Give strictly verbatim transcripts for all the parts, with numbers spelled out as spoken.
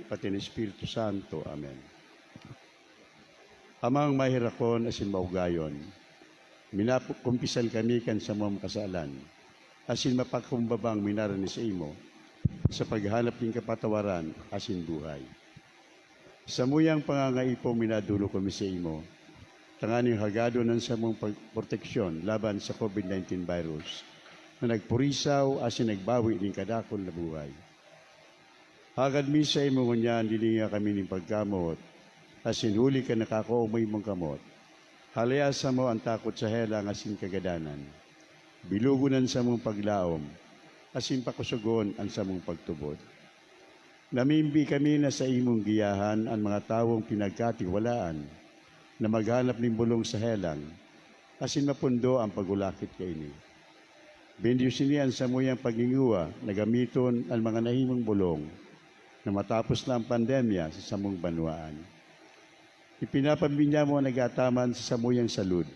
pati ni Espiritu Santo. Amen. Amang maherakon asin maugayon, minakumpisan kami kan samong kasalan, asin mapakumbabang minara ni saimo sa paghanap nin kapatawaran asin buhay. Samuyang pangangaipo minadolok kami saimo, tanganing hagadon an samong pag-, proteksyon laban sa COVID nineteen virus na nagpurisaw asin nagbawi nin kadakul na buhay. Hagad mi saimo ngunyan, dilinga kami nin pagkamoot, asin huli kan nakakaomoy mong kamot, halea samo an takot sa helang asin kagadanan. Bilugon an samong paglaom, asin pakosogon an samong pagtubod. Namimbi kami na saimong giyahan an mga tawong pinagkatiwalaan na maghanap nin bolong sa helang, asin mapundo an pag-ulakit kaini. Bendisyoni an samuyang paghingowa na gamiton an mga nahimong bolong na matapos na an pandemya sa samong banwaan. Ipinapabinyamo an nag-aataman sa samuyang salud,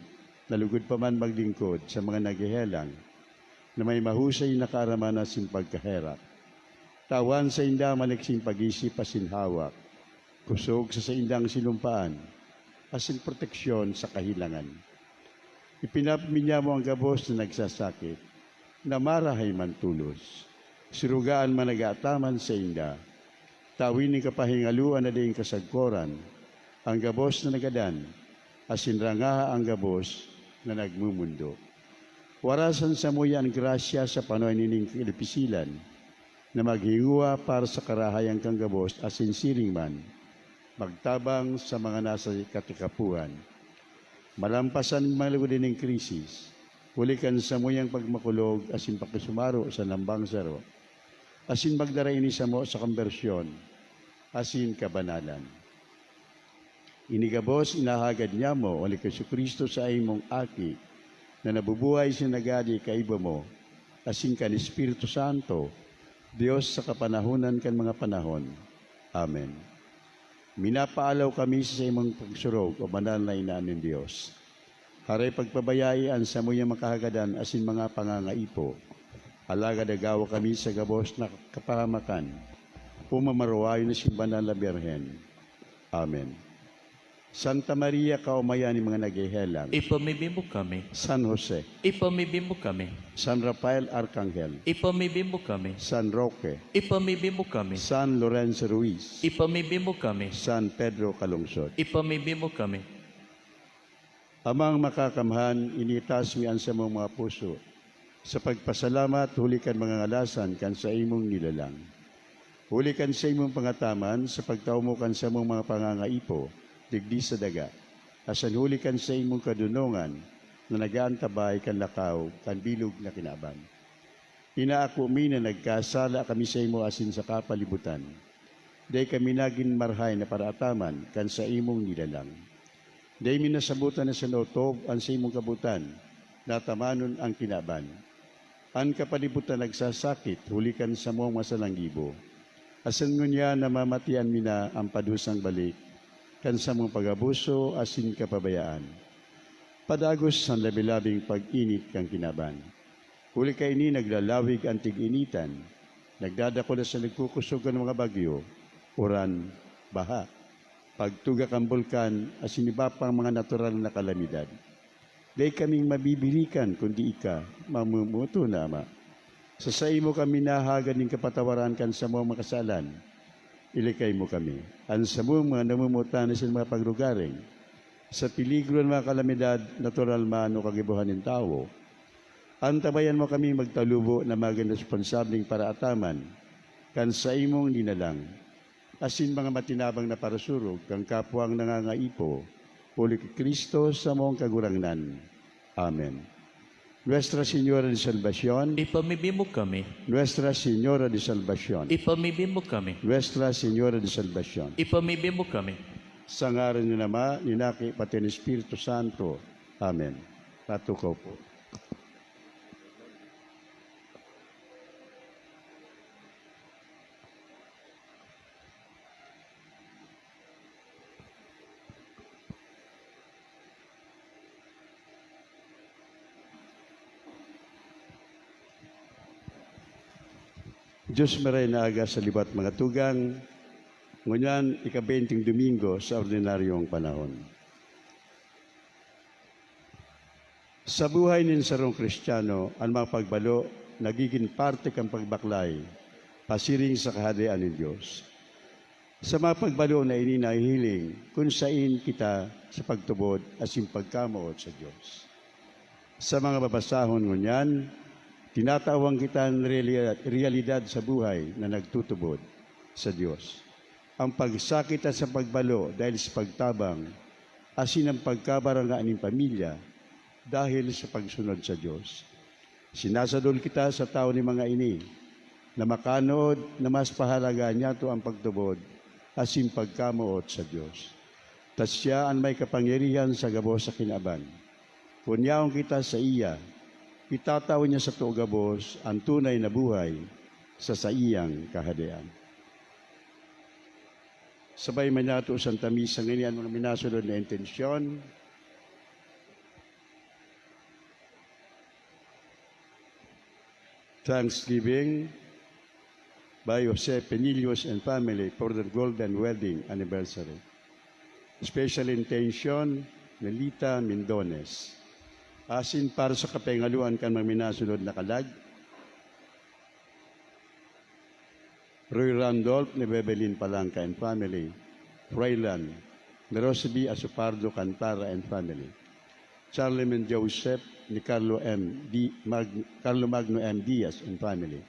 na lugod pa man maglingkod sa mga naghehelang na may mahusay na kaaramanan asin pagkaherak. Tawan sainda maliksing pag-isip asin hawak, kusog sa saindang sinumpaan, asin proteksyon sa kahelangan. Ipinapabinyamo an gabos na nagsasakit, na marahay man tolos. Surugaan man nag-aataman sainda. Tawi nin kapahingaloan na daing kasagkoran an gabos na nagadan, asin rangaha an gabos na nagmomondo. Warasan samuya an grasya sa panahon nining kalipisilan, na maghingowa para sa karahayan kan gabos asin siring man, magtabang sa mga nasa katikapuhan. Malampasan nin malugod ining krisis, huli kan samuyang pagmakulog asin pakisumaro sa lambang saro, asin magdara ini samo sa kombersyon asin kabanalan. Ini gabos inahagad niamo, huli ki Jesu-Cristo, saimong Aki, na nabubuhay asin nag-aadi kaiba mo, asin kan Espiritu Santo, Dios sa kapanahonan kan mga panahon. Amen. Minapaalaw kami sa saimong pagsurog, O banal na Ina nin Dios. Haray pagpabayai an samuyang makahagadan asin mga pangangaipo, alagad agawa kami sa gabos na kapahamakan, pumamaruwayon na sin Banal na Birhen. Amen. Santa Maria, kaomayan nin mga naghehelang. Ipamibi mo kami. San Jose. Ipamibi mo kami. San Rafael Arkanghel. Ipamibi mo kami. San Roque. Ipamibi mo kami. San Lorenzo Ruiz. Ipamibi mo kami. San Pedro Calungsod. Ipamibi mo kami. Amang Makakamhan, initaas mi an samong mga puso sa pagpasalamat huli kan mga ngalasan kan saimong nilalang. Huli kan saimong pangataman sa pagtao mo kan samong mga pangangaipo digdi sa daga, asin huli kan saimong kadonongan na nag-aantabay kan lakaw kan bilog na kinaban. Inaako mi na nagkasala kami saimo asin sa kapalibutan. Dai kami nagin marahay na paraataman kan saimong nilalang. Dai mi nasabotan na sinotob an saimong kabotan na atamanon an kinaban. An kapalibutan nagsasakit huli kan samong mga salanggibo. Asin ngunyan namamatian mi na an padusang balik kan samong pag-abuso asin kapabayaan. Padagos an labi-labing pag-init kan kinaban. Huli kaini naglalawig an tig-initan, nagdadakula sa nagkukusog an mga bagyo, uran, baha, pagtuga kan bulkan, asin iba pang mga natural na kalamidad. Dai kaming mabibirikan kundi ika, mamomoot na Ama. Sa saimo kami nahagad nin kapatawaran kan samong mga kasalan. Ilikay mo kami, an samong mga namomotan sa mga pagrugaring, sa peligro nin mga kalamidad, natural man o kagibohan nin tawo. Antabayan mo kami magtalubo na magin responsableng paraataman kan saimong linalang, asin mga matinabang na parasurog kan kapwang nangangaipo, huli ki Cristo samong Kagurangnan. Amen. Nuestra Señora de Salvacion. Ipamibi mo kami. Nuestra Señora de Salvacion. Ipamibi mo kami. Nuestra Señora de Salvacion. Ipamibi mo kami. Sa ngaran ni Ama, ni Aki, pati ni Espiritu Santo. Amen. Matukaw po. Diyos mi Rey na aga sa liwat mga tugang, Ngunyan, ika-benteng Domingo sa ordinaryong panahon. Sa buhay nin sarong Kristiyano, an mga pagbalo nagigin parte kan pagbaklay pasiring sa Kahadean nin Dios. Sa mga pagbalo na ini nahihiling kun sain kita sa pagtubod asin pagkamoot sa Dios. Sa mga babasahon ngunyan, tinatawan kita nin reali-, realidad sa buhay na nagtutubod sa Dios. Ang pagsakit sa pagbalo dahil sa pagtabang, asin ang pagkabaranga nin pamilya dahil sa pagsunod sa Dios. Sinasadol kita sa tawo nin mga ini, na makanood na mas pahalaga niyato ang pagtubod asin pagkamoot sa Dios. Ta siya an may kapangyarihan sa gabos sa kinaban. Kun yaon kita saiya, itatao niya sato gabos an tunay na buhay sa saiyang Kahadean. Sabay man nato sa Santa Misa ngini an mga minasunod na intensyon. Thanksgiving by Jose Penillos and family for their golden wedding anniversary. Special intention, Melita Mindones. Asin para sa kapengaloan kan mga minasunod na kalag, Roy Randolph ni Bebelin Palanca and family, Froilan, ni Roseby Asopardo Cantara and family, Charleman Joseph ni Carlo M. Di-, Mag-, Carlo Magno M. Diaz and family,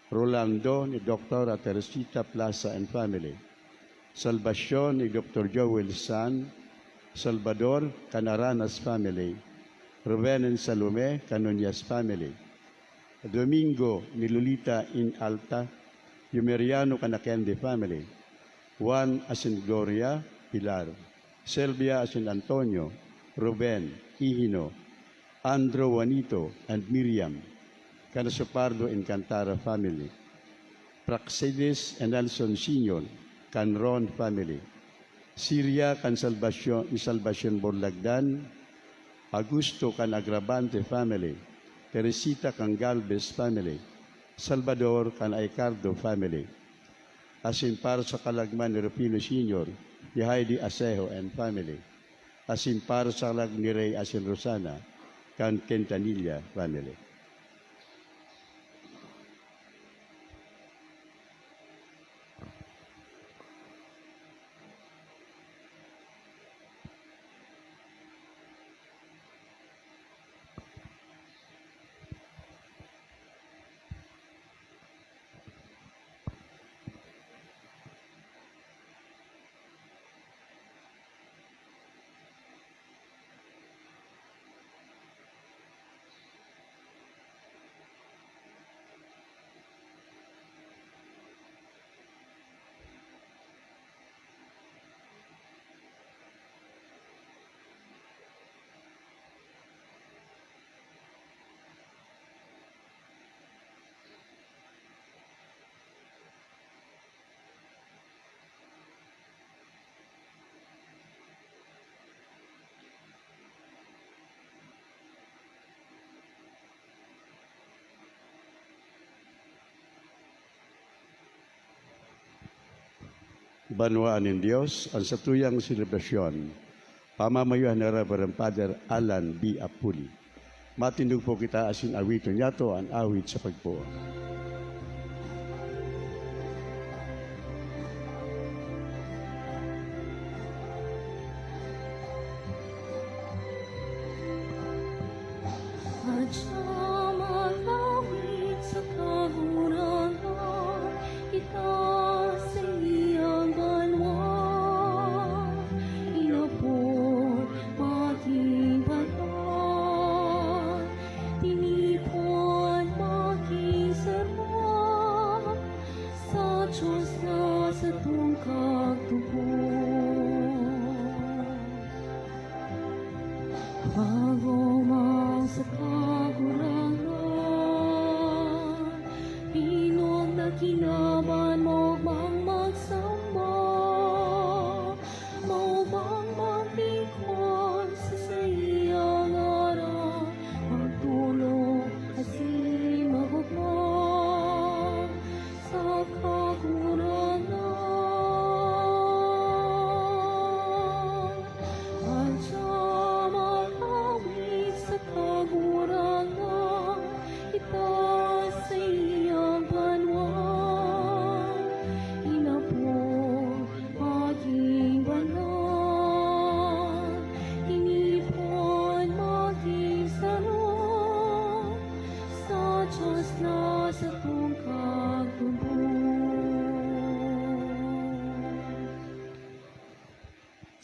Rolando ni Doktora Teresita Plaza and family, Salvacion ni Doktor Joel San, Salvador kan Aranas family, Ruben and Salome kan Nunez family, Domingo ni Lolita in Alta, Yumeriano kan Akende family, Juan asin Gloria Pilar, Selvia asin Antonio, Ruben, Ihino, Andrew, Juanito, and Miriam, kan Asopardo and Cantara family, Praxedes and Nelson Senior, kan Ron family, Siria kan Salvacion, ni Salvacion Borlagdan, Augusto kan Agravante family, Teresita kan Galvez family, Salvador kan Aicardo family, asin para sa kalagman ni Rufino Senior, ni Heidi Asejo and family, asin para sa kalag ni Rey asin Rosana kan Quintanilla family. Banwaan nin Dios, an satuyang selebrasyon, pamamayohan ni Reverend Father Alan B. Apuli. Matindog po kita asin awiton niyato an awit sa pagpoon. Adya mag-awit sa Kagurangnan, kita sa iyang banwa. Inapod maging patas, tinipon maging serbi.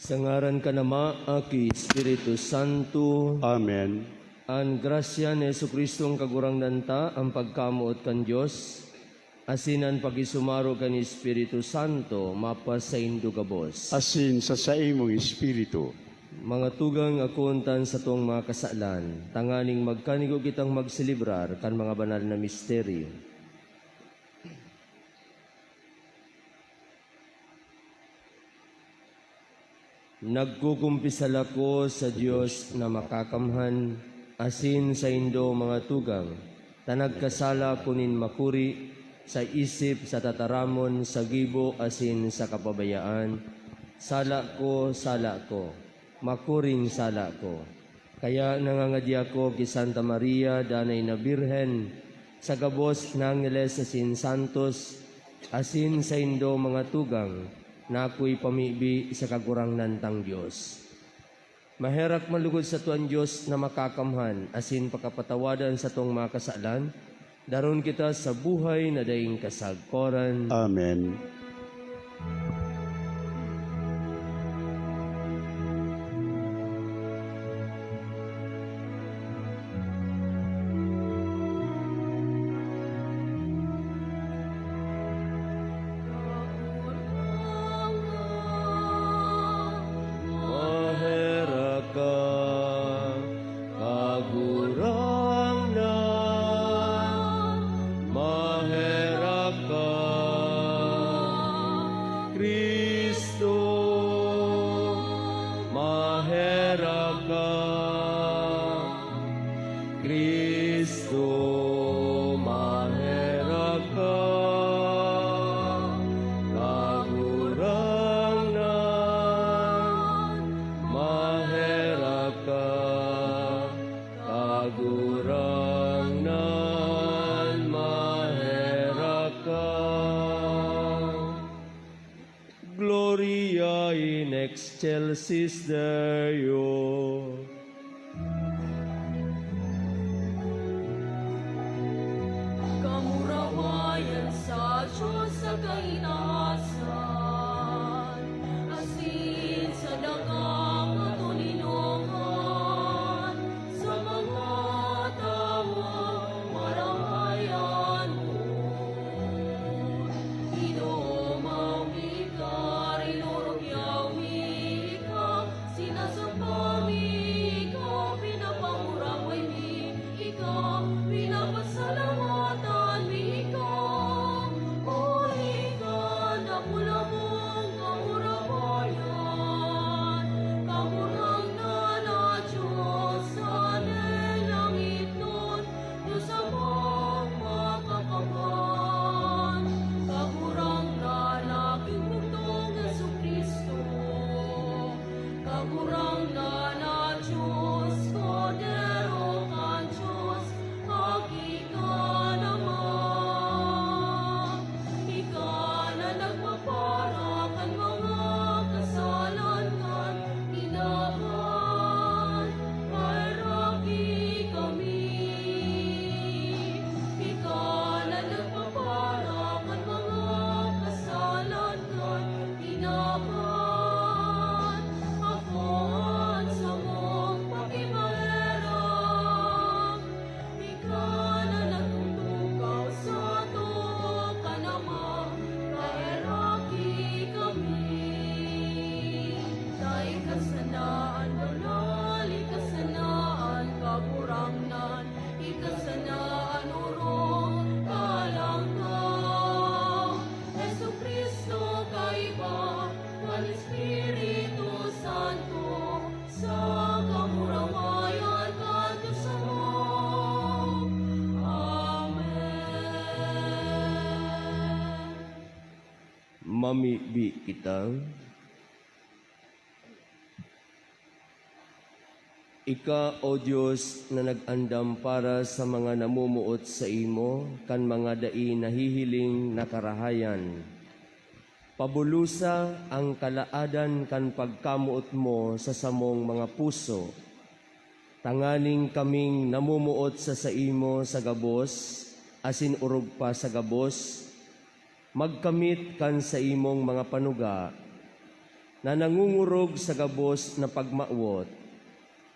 Sa ngaran kan Ama, Aki, Espiritu Santo. Amen. An grasya ni Jesu-Cristo an Kagurangnan ta, an pagkamoot kan Dios, asin an pakisumaro kan Espiritu Santo mapasaindo gabos. Asin sa saimong espiritu. Mga tugang, akoon ta an satong mga kasalan, tanganing magkanigo kitang magselebrar kan mga banal na misteryo. Nagkukumpisal ako sa Dios na Makakamhan, asin saindo, mga tugang, ta nagkasala ako nin makuri sa isip, sa tataramon, sa gibo, asin sa kapabayaan. Sala ko, sala ko, makuring sala ko. Kaya nangangadi ako ki Santa Maria, Danay na Birhen, sa gabos na angeles asin santos, asin saindo, mga tugang, na akoy pamibi sa Kagurangnan tang Dios. Maherak man lugod sato an Dios na Makakamhan, asin pakapatawadan satong mga kasalan, daron kita sa buhay na daing kasagkoran. Amen. Maherak ka, Kagurangnan, maherak ka, Cristo, maherak ka, Cristo, maherak ka, Kagurangnan, maherak ka, Kagurangnan, maherak ka. Gloria in excelsis Deo. Kamurawayan sa Diyos sa kaitaasan, asin sa dagang katoninongan sa mga tawong marahay an boot. Ginoo, maong mi ka, rinurugyaw mi ka, sinasamba mi ka, pinapanguraway mi ika, pinapasalamatan mi ika. Huli kan dakula mong kamurawayan, Kagurangnan na Diyos, sa langitnon, Diyos Amang Makakamhan, Kagurangnan na Aki mong Jesu-Cristo. Kagurangnan na Diyos, Kordero kan Diyos, Aki kan Ama. Ika na nagpapara kan mga kasalan kan tinawan, kaheraki kami. Ika na nagpapara kan mga kasalan kan tinawan, akohan samong pakimaherak. Ika na nagtutukaw sa too kan Ama, kaheraki kami. Ta ika sana an banal, ika sana an kagurangnan, ika sana an orog, kalangkaw. Jesu-Cristo, kaiba kan Espiritu Santo, sa kamurawayan kan Dios Ama. Amen. Mamibi kita. Ika, O Dios, na nag-andam para sa mga namumuot saimo kan mga dai nahihiling na karahayan, pabulosa an kalaadan kan pagkamoot mo sa samong mga puso, tanganing kaming namumuot sa saimo sa gabos asin orog pa sa gabos, magkamit kan saimong mga panuga, na nangungurog sa gabos na pagmawot.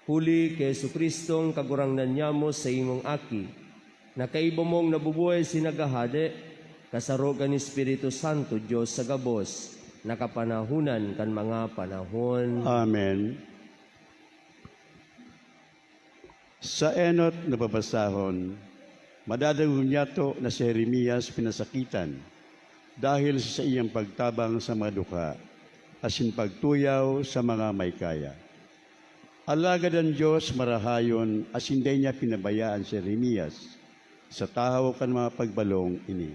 Huli ki Jesu-Cristong Kagurangnan nyamo, saimong Aki, na kaiba mong nabubuhay asin naghahade, kasaro kan Espiritu Santo, Dios sa gabos, na kapanahonan kan mga panahon. Amen. Sa enot na babasahon, madadangog niyato na si Jeremias pinasakitan dahil sa saiyang pagtabang sa mga dukha asin pagtuyaw sa mga may kaya. Alagad an Dios marahayon asin dai niya pinabayaan si Jeremias sa tahaw kan mga pagbalong ini.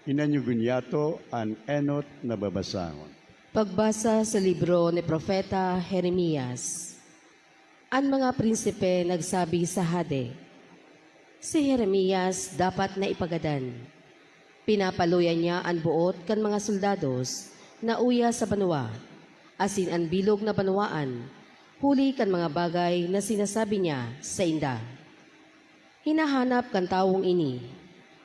Inanyugon niyato an enot na babasahon. Pagbasa sa libro ni Propeta Jeremias. An mga prinsipe nagsabi sa hade, "Si Jeremias dapat na ipagadan. Pinapaluya niya an boot kan mga soldados na uya sa banwa, asin an bilog na banwaan, huli kan mga bagay na sinasabi niya sainda. Hinahanap kan tawong ini,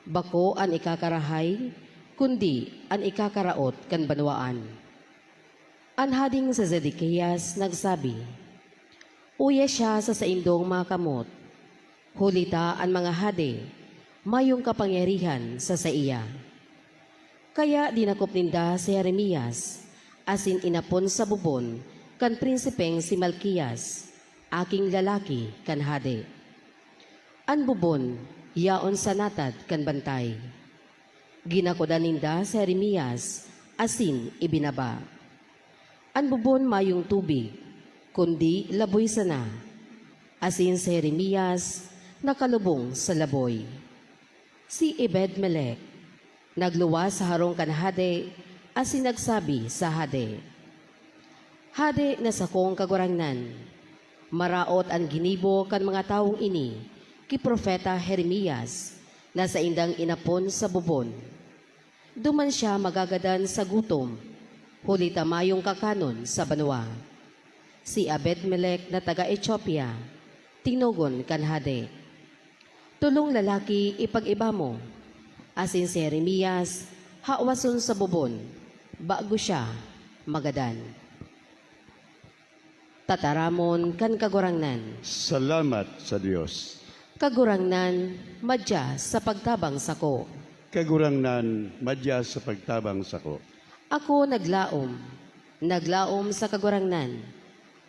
bako an ikakarahay, kundi an ikakaraot kan banwaan." An hadeng si Zedekias nagsabi, "Uya siya sa saindong mga kamot, huli ta an mga hade mayong kapangyarihan sa saiya." Kaya dinakop ninda si Jeremias asin inapon sa bubon kan prinsipeng si Malkias, aking lalaki kan hade. An bubon yaon sa natad kan bantay. Ginakodan ninda si Jeremias asin ibinaba. An bubon mayong tubig, kundi laboy sana, asin si Jeremias nakalubong sa laboy. Si Ebed-Melec nagluwas sa harong kan hade asin nagsabi sa hade, "Hade na sakong kagurangnan, maraot an ginibo kan mga tawong ini ki Propeta Jeremias na saindang inapon sa bubon. Duman siya magagadan sa gutom, huli ta mayong kakanon sa banwa." Si Ebed-Melec na taga Etiopia tinugon kan hade, "Tolong lalaki ipag-iba mo, asin si Jeremias hawason sa bubon, bago siya magadan." Tataramon kan Kagurangnan. Salamat sa Dios. Kagurangnan, madya sa pagtabang sako. Kagurangnan, madya sa pagtabang sako. Ako naglaom, naglaom sa Kagurangnan,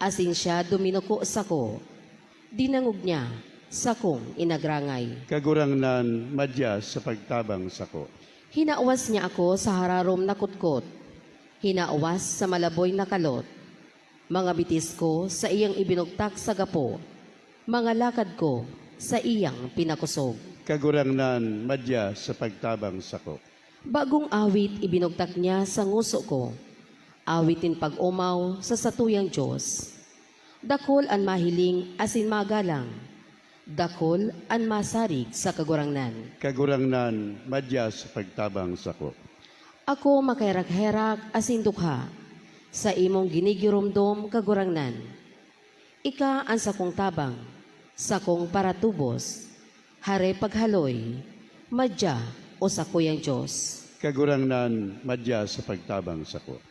asin siya duminuko sako. Dinangog niya sakong inagrangay. Kagurangnan, madya sa pagtabang sako. Hinawas niya ako sa hararom na kutkot, hinawas sa malaboy na kalot. Mga bitis ko saiyang ibinugtak sa gapo, mga lakad ko saiyang pinakosog. Kagurangnan, madya sa pagtabang sako. Bagong awit ibinugtak niya sa ngoso ko, awit nin pag-omaw sa satuyang Dios. Dakul an mahiling asin magalang, dakul an masarig sa Kagurangnan. Kagurangnan, madya sa pagtabang sako. Ako makaherak-herak asin dukha, sa imong ginigiromdom, Kagurangnan. Ika an sakong tabang, sakong paratubos, hare paghaloy, madya o sakuyang Dios. Kagurangnan, madya sa pagtabang sako.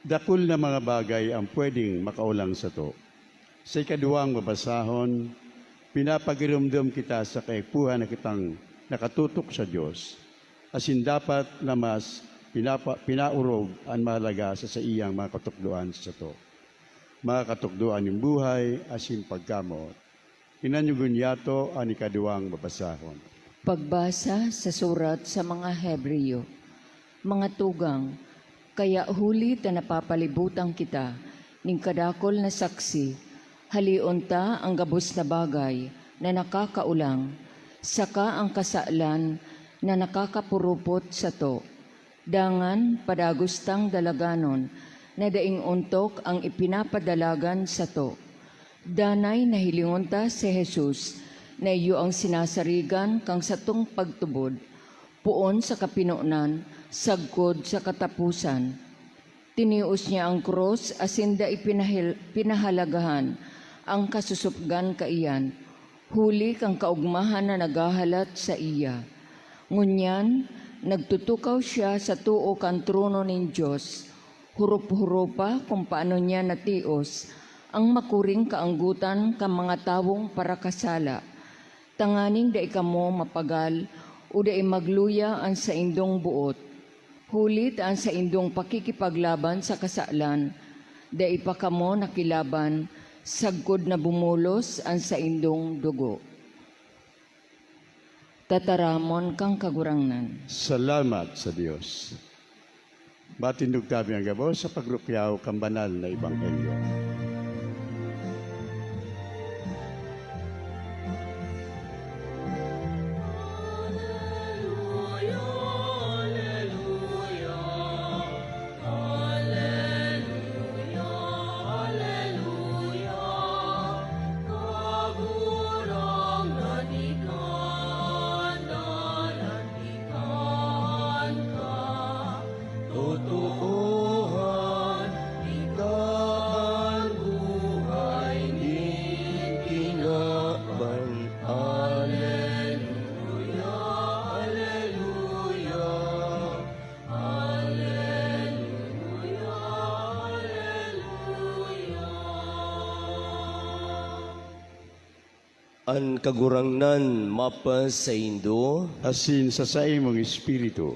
Dakul na mga bagay ang pwedeng makaolang sato. Sa ikaduwang babasahon, pinapagiromdom kita sa kaipuhan na kitang nakatutok sa Dios, asin dapat na mas pinapa-, pinaorog an mahalaga sa saiyang mga katukdoan sa sato, mga katukdoan nin buhay asin pagkamoot. Inanyugon niyato an ikaduwang babasahon. Pagbasa sa surat sa mga Hebreo. Mga tugang, kaya huli ta napapalibutan kita nin kadakul na saksi, haleon ta an gabos na bagay na nakakaolang, saka an kasalan na nakakapurupot sato. Dangan padagos tang dalaganon na daing ontok an ipinapadalagan sato. Danay na hilingon ta si Jesus na iyo an sinasarigan kan satong pagtubod, poon sa kapinonan sagkod sa kataposan. Tinios niya an krus asin dai pinahil-, pinahalagahan an kasusupgan kaiyan, huli kan kaogmahan na naghahalat saiya. Ngunyan, nagtutukaw siya sa too kan trono nin Dios, Hurup-hurupa kun paano niya natios ang makuring kaanggotan kan mga tawong parakasala, tanganing dai kamo mapagal o dai magluya an saindong boot, huli ta an saindong pakikipaglaban sa kasalan, dai pa kamo nakilaban sagkod na bumulos an saindong dugo. Tataramon kan Kagurangnan. Salamat sa Dios. Matindog tabi ang gabos sa pagrukyaw kan banal na ebanghelyo. Totoohan, ika an buhay nin kinaban. Aleluya, aleluya, aleluya, aleluya. An Kagurangnan mapasaindo. Asin sa saimong espiritu.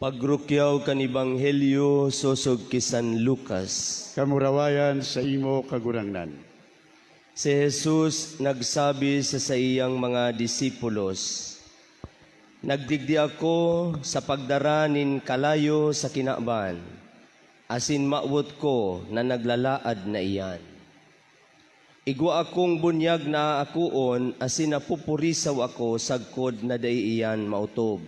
Pagrukyaw kan Ebanghelyo sosog ki San Lucas. Kamurawayan saimo, Kagurangnan. Si Jesus nagsabi sa saiyang mga disipulos, "Nagdigdi ako sa pagdara nin kalayo sa kinaban, asin mawot ko na naglalaad na iyan. Igwa akong bunyag na aakoon asin napupurisaw ako sagkod na dai iyan maotob.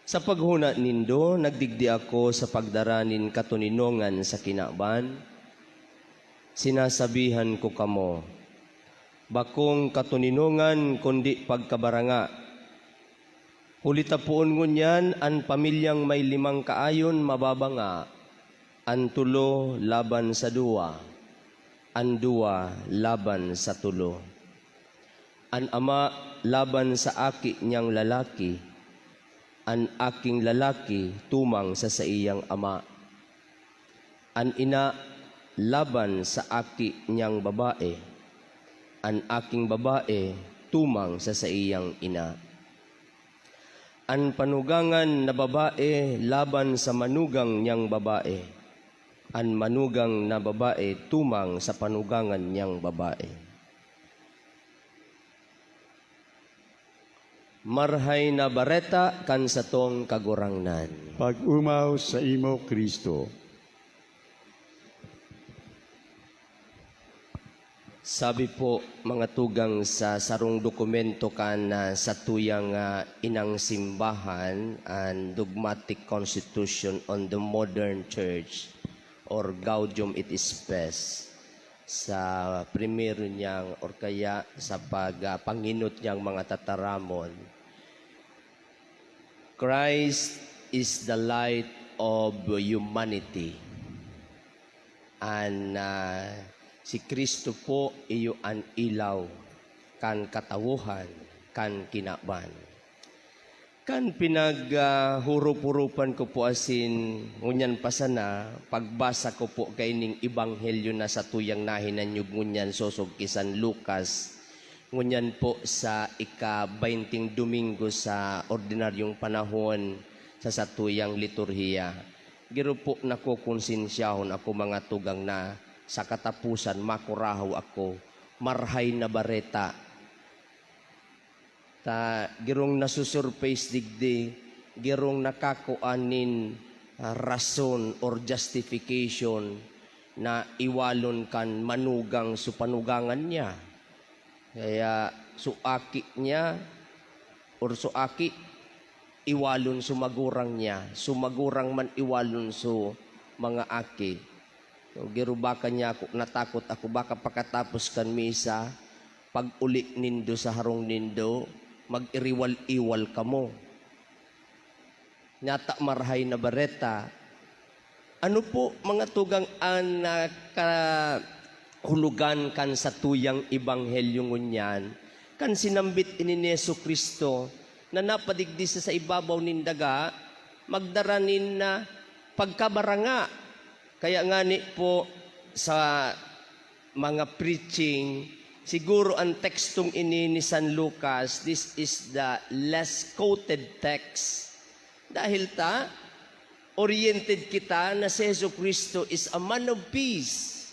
Sa paghona nindo, nagdigdi ako sa pagdara nin katoninongan sa kinaban? Sinasabihan ko kamo, bakong katoninongan kundi pagkabaranga. Huli ta poon ngunyan an pamilyang may limang kaayon mababanga, an tolo laban sa duwa, an duwa laban sa tolo, an ama laban sa aki niyang lalaki, an aking lalaki tumang sa saiyang ama, an ina laban sa aki niyang babae, an aking babae tumang sa saiyang ina, an panugangan na babae laban sa manugang niyang babae, an manugang na babae tumang sa panugangan niyang babae." Marhay na Bareta kan satong Kagurangnan. Pag-omaw saimo, Cristo. Sabi po, mga tugang, sa sarong dokumento kan, ah, satuyang, ah, inang simbahan, an Dogmatic Constitution on the Modern Church, or Gaudium et Spes, sa primero niyang or kaya sa pag, ah, panginot niyang mga tataramon, "Christ is the light of humanity." An, ah, si Cristo po iyo an ilaw kan katawohan, kan kinaban. Kan pinag, ah, hurup-hurupan ko po asin ngunyan pa sana, pagbasa ko po kaining ebanghelyo na satuyang nahinanyog ngunyan sosog ki San Lucas, ngunyan po sa ika-baynting Domingo sa ordinaryong panahon sa satuyang liturhiya. Giro po, nakokonsensyahon ako, mga tugang, na sa kataposan makurahaw ako, Marhay na Bareta. Ta girong nasusurface digdi, girong nakakua nin, ah, rason or justification na iwalon kan manugang so panugangan niya. Kaya so aki niya or so aki, iwalon so magurang niya, so magurang man iwalon so mga aki. So, giro baka niya ako, natakot ako, baka pakatapos kan misa, pag-uli nindo sa harong nindo, mag-iriwal-iwal kamo. Nyata Marhay na Bareta, ano po, mga tugang, an, ah, kahulogan kan satuyang ebanghelyo ngunyan? Kan sinambit ini ni Jesu-Cristo na napadigdi sa, sa ibabaw nin daga, magdara nin, ah, Pagkabaranga. Kaya ngani po sa mga preaching, siguro ang tekstong ini ni San Lucas, this is the less quoted text. Dahil ta, oriented kita na si Jesu Cristo is a man of peace.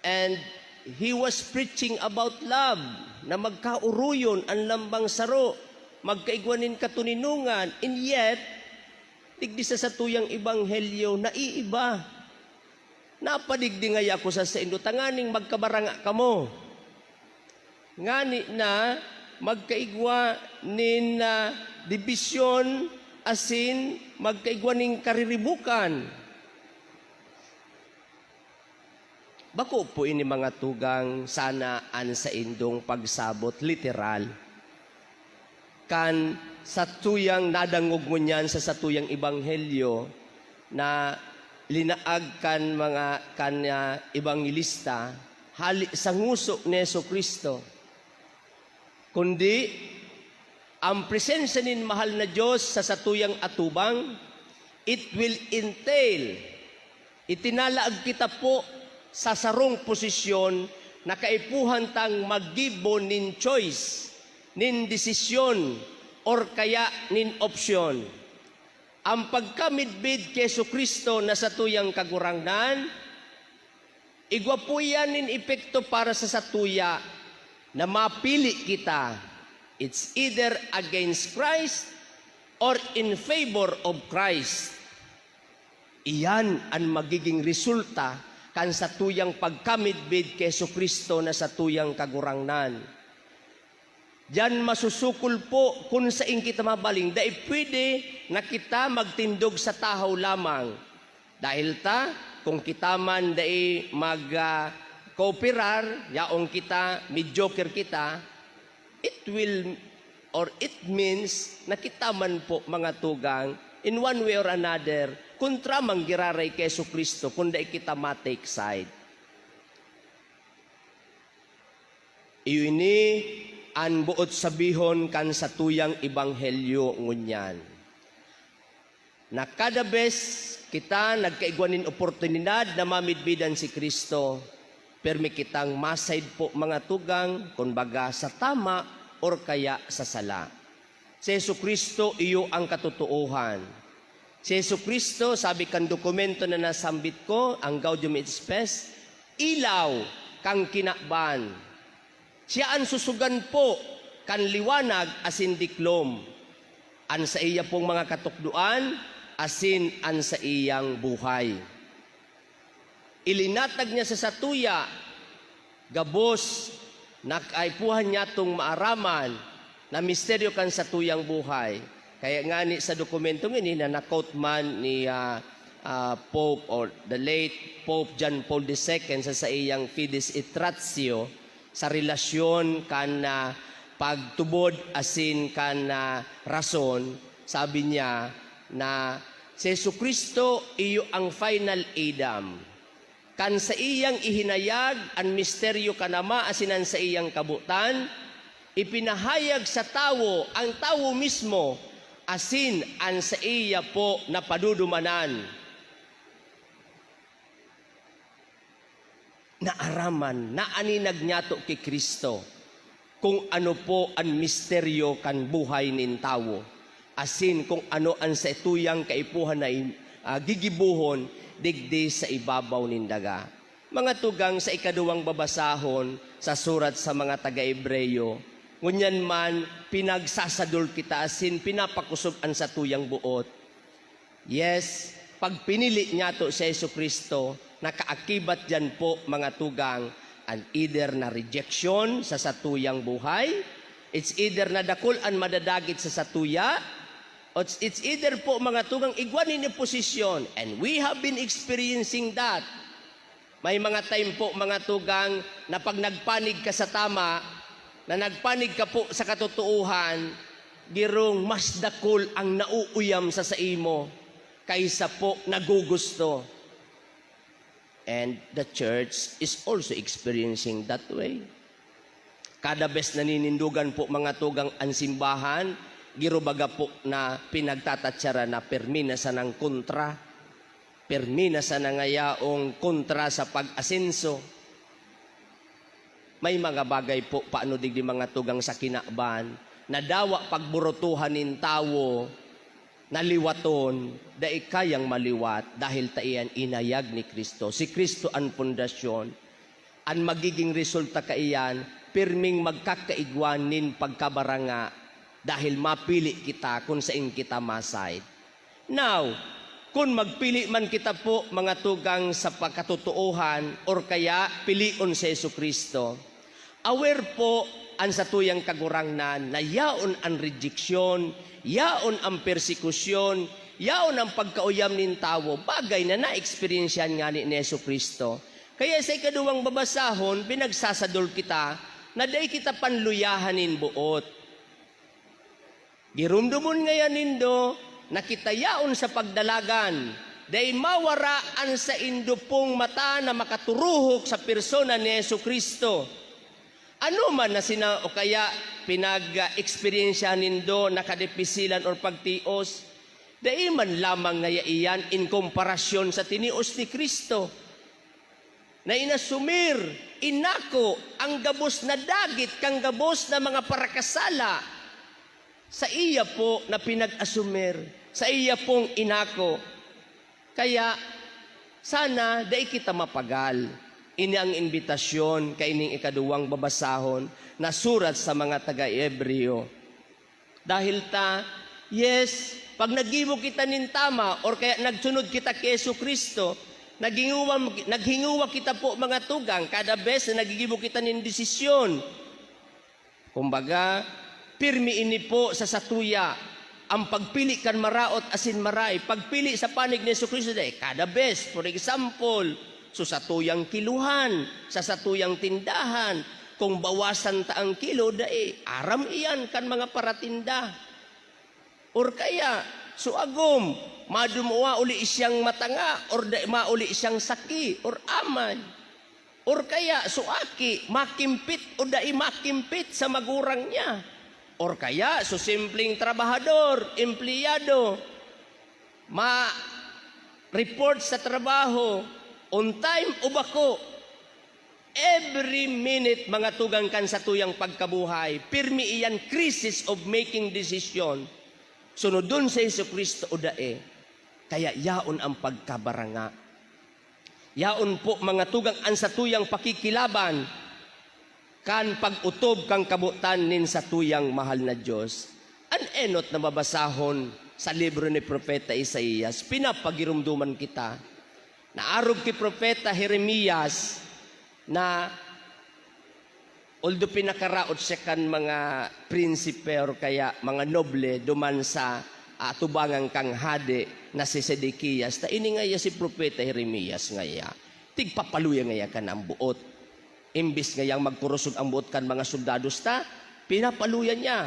And he was preaching about love, na magkaoroyon an lambang saro, magkaigwa nin katoninongan. And yet, digdi sa satuyang ebanghelyo, naiiba. Napadigdi ngaya ako sa saindo tanganing magkabaranga kamo. Ngani na magkaigwa nin, ah, dibisyon asin magkaigwa nin kariribukan. Bako po ini, mga tugang, sana an saindong pagsabot literal. Kan satuyang nadangog ngunyan sa satuyang ebanghelyo na linaag kan mga, kan, ah, ebanghelista, hali sa nguso ni Jesu-Cristo. Kundi, ang presensya nin mahal na Diyos sa satuyang atubang, it will entail, itinalaag kita po sa sarong posisyon na kaipuhan tang maggibo nin choice, nin desisyon, or kaya nin opsyon. Ang pagkamidbid ki Jesu-Cristo na satuyang Kagurangnan, igwa po iyan nin epekto para sa satuya na mapili kita. It's either against Christ or in favor of Christ. Iyan an magiging resulta kan satuyang pagkamidbid ki Jesu-Cristo na satuyang Kagurangnan. Diyan masusukol po kun saen kita mabaling. Dai pwede na kita magtindog sa tahaw lamang. Dahil ta, kung kita man dai mag, ah, kooperar, yaon kita, mediocre kita, it will or it means na kita man po, mga tugang, in one way or another, kontra man giraray ki Jesu-Cristo kun dai kita ma-take side. Iyo ini an boot sabihon kan satuyang ebanghelyo ngunyan, na kada bes kita nagkaigwa nin oportunidad na mamidbidan si Cristo, permi kitang ma-side po, mga tugang, kun baga sa tama or kaya sa sala. Si Jesu-Cristo iyo ang katotoohan. Si Jesu-Cristo, sabi kan dokumento na nasambit ko, ang Gaudium et Spes, ilaw kan kinaban. Siya an susugan po kan liwanag asin diklom, an saiya pong mga katukdoan asin an saiyang buhay. Ilinatag niya sa satuya, gabos na kaipuhan niyatong maaraman na misteryo kan satuyang buhay. Kaya ngani sa dokumentong ini na na-quote man ni, ah, ah, Pope or the late Pope John Paul the Second sa saiyang Fides et Ratio, sa relasyon kan, ah, pagtubod asin kan, ah, rason, sabi niya na si Jesu-Cristo iyo ang final Adam. Kan saiyang ihinayag an misteryo kan Ama asin an saiyang kabotan, ipinahayag sa tawo ang tawo mismo asin an saiya po na padudumanan. Naaraman, naaninag niyato ki Cristo kung ano po an misteryo kan buhay nin tawo, asin kung ano an saituyang kaipuhan na in-, ah, gigibohon digdi sa ibabaw nin daga. Mga tugang, sa ikaduwang babasahon sa surat sa mga taga-Hebreo, ngunyan man pinagsasadol kita asin pinapakosog an satuyang boot. Yes, pagpinili niyato si Jesu-Cristo, nakaakibat diyan po, mga tugang, an either na rejection sa satuyang buhay, it's either na dakul an madadagit sa satuya, o it's, it's either po, mga tugang, igwa nin oposisyon. And we have been experiencing that. May mga time po, mga tugang, na pag nagpanig ka sa tama, na nagpanig ka po sa katotoohan, girong mas dakul ang nauuyam sa saimo kaysa po nagugusto. And the church is also experiencing that way. Kada bes naninindogan po, mga tugang, an simbahan, giro baga po na pinagtatatyaran na permi na sanang kontra. Pirmi na sana nga yaong kontra sa pag-asenso. May mga bagay po paano digdi mga tugang sa kinaban na dawa pagburutuhan nin tawo na liwaton, dai kayang maliwat dahil ta iyan inayag ni Cristo. Si Cristo an pundasyon. An magiging resulta kaiyan, pirming magkakaigwa nin pagkabaranga dahil mapili kita kun saen kita ma-side. Now, kun magpili man kita po, mga tugang, sa pagkatotoohan or kaya pilion si Jesu-Cristo, aware po an satuyang Kagurangnan na yaon an rejeksyon, yaon an persekusyon, yaon an pagkauyam nin tawo, bagay na naeksperyensyahan ngani ni Jesu-Cristo. Kaya sa ikaduwang babasahon, pinagsasadol kita na dai kita panluyahan nin boot. Giromdomon ngaya nindo na kita yaon sa pagdalagan, dai mawara an saindo pong mata na makaturuhok sa persona ni Jesu-Cristo. Anoman na sina o kaya pinag-eksperyensyahan nindo na kadipisilan or pagtios, dai man lamang ngaya iyan in komparasyon sa tinios ni Cristo. Na inasumir, inako ang gabos na dagit kan gabos na mga parakasala. Saiya po na pinag-asumir, saiya pong inako. Kaya, sana dai kita mapagal. Ini ang imbitasyon kaining ikaduwang babasahon na surat sa mga taga-Hebreo. Dahil ta, yes, pag naggibo kita nin tama or kaya nagsunod kita ki Jesu-Cristo, naghinguwa, naghinguwa kita po, mga tugang, kada bes na naggigibo kita nin desisyon. Kumbaga, pirmi ini po sa satuya, ang pagpili kan maraot asin maray, pagpili sa panig ni Jesu-Cristo, dai kada bes. For example, so satuyang kiluhan, sa satuyang tindahan, kung bawasan ta ang kilo, dai, aram iyan kan mga paratinda. Or kaya, so agom, madumuwa uli siyang matanga, or dai mauli siyang saki, or amay. Or kaya, so aki, makimpit o dai makimpit sa magurang niya. Or kaya, so simpleng trabahador, empleyado, ma-report sa trabaho, on time o bako. Every minute, mga tugang, kan satuyang pagkabuhay, pirmi iyan crisis of making decision. Sunodon si Jesu-Cristo o dai, kaya yaon ang pagkabaranga. Yaon po, mga tugang, an satuyang pakikilaban kan pag-otob kan kabotan nin satuyang mahal na Dios. An enot na babasahon sa libro ni Propeta Isaias, pinapagiromdoman kita na arog ki Propeta Jeremias na, although pinakaraot siya kan mga prinsipe or kaya mga noble duman sa atubangan kan hade na si Sedekias, ta ini ngaya si Propeta Jeremias ngaya, tigpapaluya ngaya kan ang boot. Imbis ngayang magkurusog ang boot kan mga soldados ta, pinapaluya niya.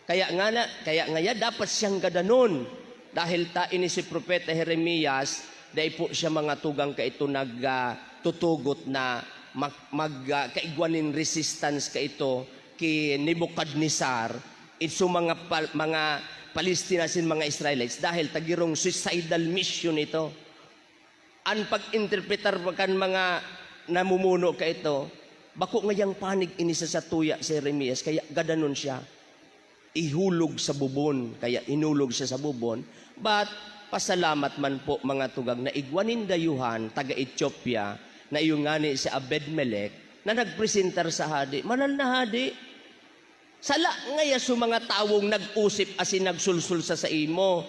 Kaya ngana, kaya ngaya dapat siyang gadanon. Dahil ta ini si Propeta Jeremias, dai po siya, mga tugang, kaito nag, ah, tutugot na mag, mag, ah, kaigwa nin resistance kaito ki Nebukadnesar. Itso mga pal, mga Palestina sin mga Israelites, dahil ta girong suicidal mission ito. An pag-interpretar kan mga namumuno kaito, bako ngayang panig ini sa satuya si Jeremias, kaya gadanon siya. Ihulog sa bubon, kaya inulog siya sa bubon. But, pasalamat man po, mga tugang, na igwa nin dayuhan, taga Etiopia, na iyo ngani si Abedmelec, na nagpresentar sa hadi. Manal na hadi, sala ngaya so mga tawong nag-osip asin nagsulsol sa saimo.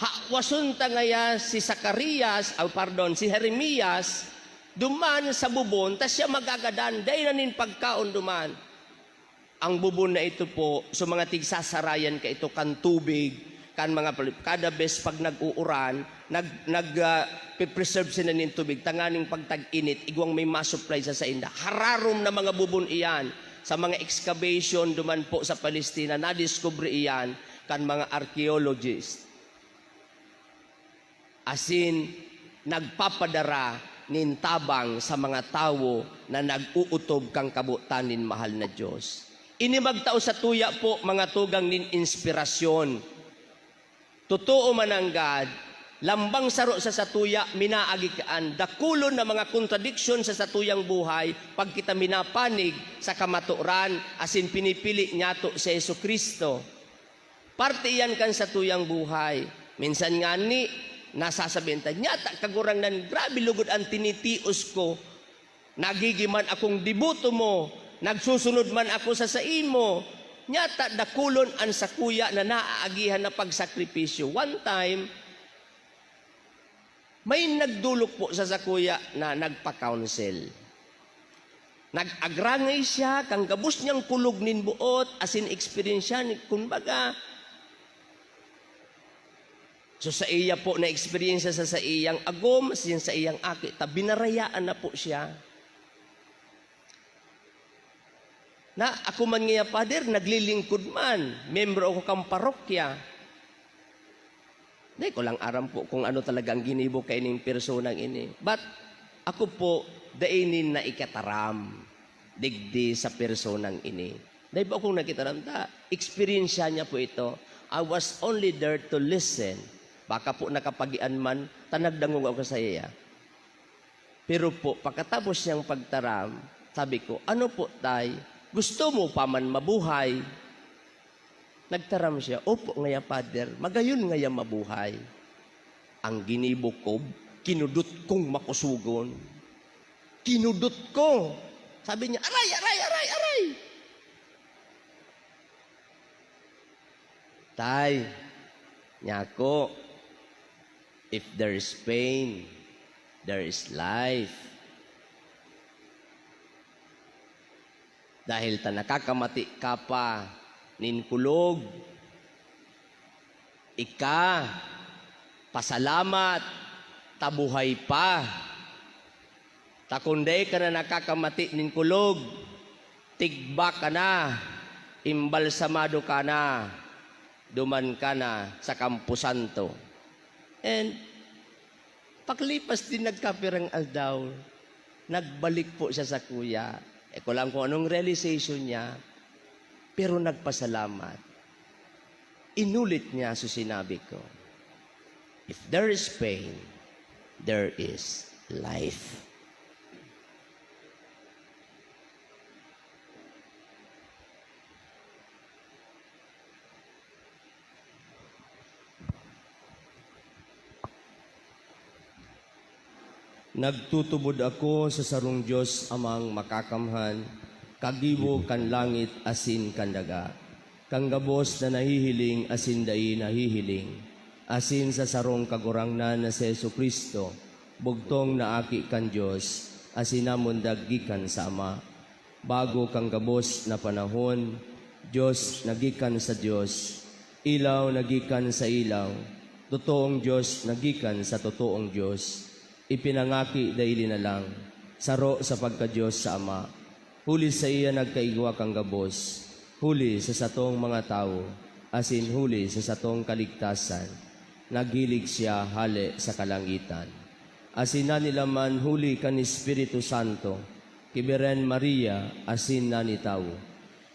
Hawason ta ngaya si Zacarias, ah, pardon, si Jeremias, duman sa bubon, ta siya magagadan, dai na nin pagkaon duman. Ang bubon na ito po, so mga tigsasarayan kaito kan tubig, kan mga pali-, kada bes pag nag-uuran, nag-, nag, ah, pe-preserve sila nin tubig, tanganing pag tag-init, igwang may ma-supply sa sainda. Hararom na mga bubon iyan. Sa mga excavation duman po sa Palestina, nadiskubre iyan kan mga archaeologist. Asin nagpapadara nin tabang sa mga tawo na nag-uutob kan kabotan nin mahal na Dios. Ini magtao sa tuya po, mga tugang, nin inspirasyon. Totoo man nanggad, Lambang saro sa satuya, minaagi kan dakulon na mga kontradiksyon sa satuyang buhay pag kita minapanig sa kamaturan asin pinipili niyato si Jesu-Cristo. Parte iyan kan satuyang buhay. Minsan ngani, nasasabihan ta, "Nyata, Kagurangnan, grabe lugod an tinitios ko. Nagigiman akong deboto mo, nagsusunod man ako sa saimo. Nyata, dakulon an sakuya na naaagihan na pagsakripisyo." One time, may nagdolok po sa sakuya na nagpa-counsel. Nag-agrangay siya, kan gabos niyang kulog nin boot, asin eksperyensya ni, kumbaga, so, sa iya po na eksperyensya sa saiyang agom, asin sa iyang aki, ta binarayaan na po siya. Na ako man ngaya, Father, naglilingkod man, miyembro ako kan parokya. Dai ko lang aram po kung ano talaga ang ginibo kaining personang ini. But ako po, dai nin naikataram digdi sa personang ini. Dai po akong nakitaram ta, eksperyensya niya po ito. I was only there to listen. Baka po nakapagian man, ta nagdangog ako sa iya. Pero po, pakatapos niyang pagtaram, sabi ko, "Ano po, Tay? Gusto mo pa man mabuhay?" Nagtaram siya, "Opo ngaya, Father, magayon ngaya mabuhay." Ang ginibo ko, kinudot kong makusugon. Kinudot ko. Sabi niya, "Aray, aray, aray, aray!" Tay, nyako, if there is pain, there is life. Dahil ta nakakamati ka pa nin kulog, ika, pasalamat ta buhay pa. Ta kun dai ka na nakakamati nin kulog, tigba ka na, imbalsamado ka na, duman ka na sa kamposanto. And paklipas din nagkapirang aldaw, nagbalik po siya sakuya. Di ko alam kung anong realization niya, pero nagpasalamat. Inulit niya so sinabi ko, "If there is pain, there is life." Nagtutubod ako sa sarong Dios Amang Makakamhan, kagibo kan langit asin kan daga, kan gabos na nahihiling asin dai nahihiling, asin sa sarong Kagurangnan na si Jesu-Cristo, bugtong na Aki kan Dios, asin namundag gikan sa Ama. Bago kan gabos na panahon, Dios na gikan sa Dios, ilaw na gikan sa ilaw, totoong Dios na gikan sa totoong Dios, ipinangaki daili na lang, saro sa pagka-Dios sa Ama. Huli saiya nagkaigwa kan gabos, huli sa satong mga tawo, asin huli sa satong kaligtasan, naghilig siya hale sa kalangitan. Asin nanilaman huli kan Espiritu Santo, ki Birhen Maria asin nanitawo.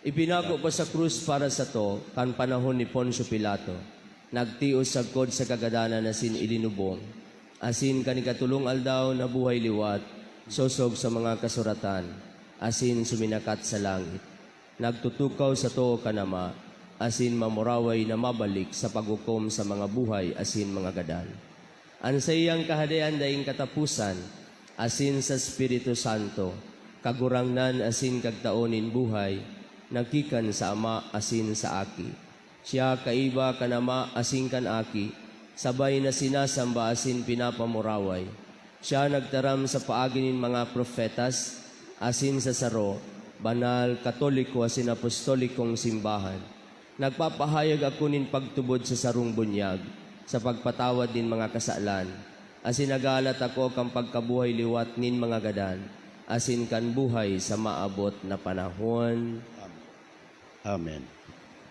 Ipinako pa sa krus para sato kan panahon ni Poncio Pilato. Nagtios sagkod sa kagadanan asin ilinubong, asin kan ikatolong aldaw nabuhay liwat, sosog sa mga kasuratan, asin suminakat sa langit. Nagtutukaw sato kan Ama, asin mamuraway na mabalik sa paghukom sa mga buhay asin mga gadan. An saiyang Kahadean daing kataposan, asin sa Espiritu Santo, Kagurangnan asin Kagtao nin buhay, naggikan sa Ama asin sa Aki. Siya kaiba kan Ama asin kan Aki, sabay na sinasamba asin pinapamuraway. Siya nagtaram sa paagi nin mga propetas, asin sa saro, banal, katoliko asin apostolikong simbahan. Nagpapahayag ako nin pagtubod sa sarong bunyag, sa pagpatawad nin mga kasalan, asin naghahalat ako kan pagkabuhay liwat nin mga gadan, asin kan buhay sa maabot na panahon. Amen.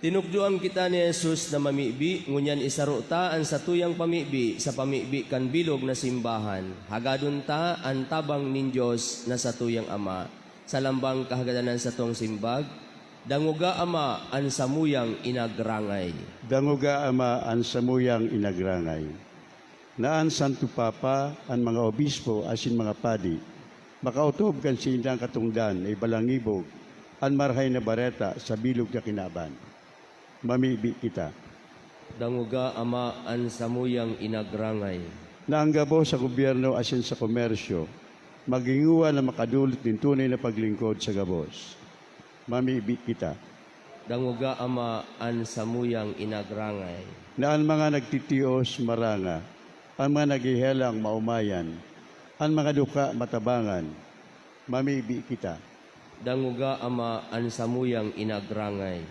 Tinukdoan kita ni Jesus na mamibi, ngunyan isaro ta an satuyang pamibi sa pamibi kan bilog na simbahan. Hagadon ta an tabang nin Dios na satuyang Ama. Sa lambang kahagadanan satong simbag, dangoga, Ama, an samuyang inagrangay. Dangoga, Ama, an samuyang inagrangay. na an Santo Papa, an mga obispo asin mga padi makaotob kan saindang katongdan na ibalangibog an Marahay na Bareta sa bilog na kinaban. Mamibi kita. Dangoga, Ama, an samuyang inagrangay. Na an gabos sa gobyerno asin sa komersyo maghingowa na makadolot nin tunay na paglingkod sa gabos. Mamibi kita. Dangoga, Ama, an samuyang inagrangay. Na an mga nagtitios maranga, an mga naghehelang maomayan, an mga duka matabangan. Mamibi kita. Dangoga, Ama, an samuyang inagrangay.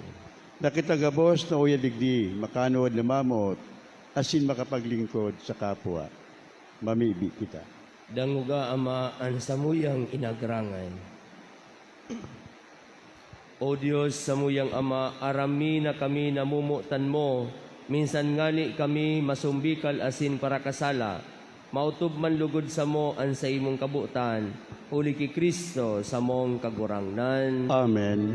Na kita gabos na uya digdi makanuod na mamoot asin makapaglingkod sa kapwa. Mamibi kita. Dangoga, Ama, an samuyang inagrangay. O Dios, samuyang Ama, aram mi na kami namomotan mo, minsan ngani kami masumbikal asin parakasala. Maotob man lugod samo an saimong kabotan, huli ki Cristo, samong Kagurangnan. Amen.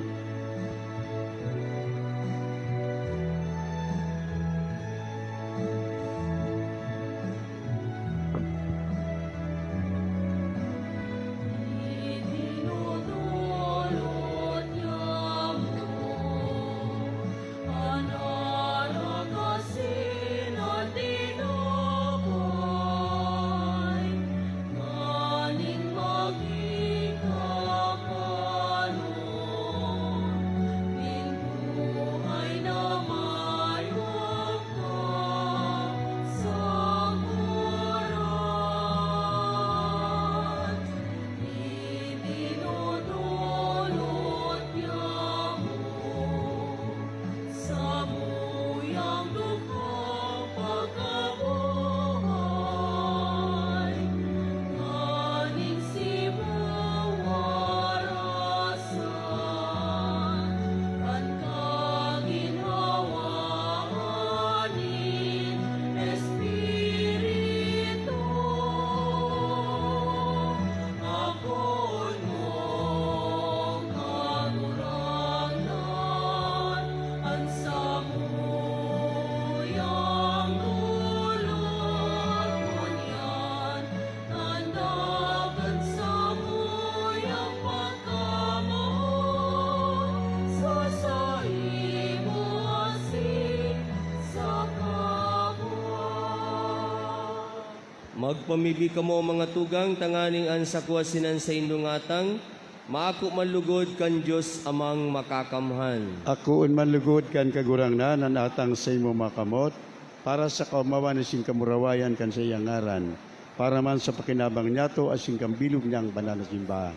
Magpamibi kamo, mga tugang, tanganing an sako asin an saindong atang maako man lugod kan Dios Amang Makakamhan. Akoon man lugod kan Kagurangnan an atang saimo makamot, para sa kaomawan asin kamurawayan kan saiyang ngaran, para man sa pakinabang niyato asin kan bilog niyang banal na simbahan.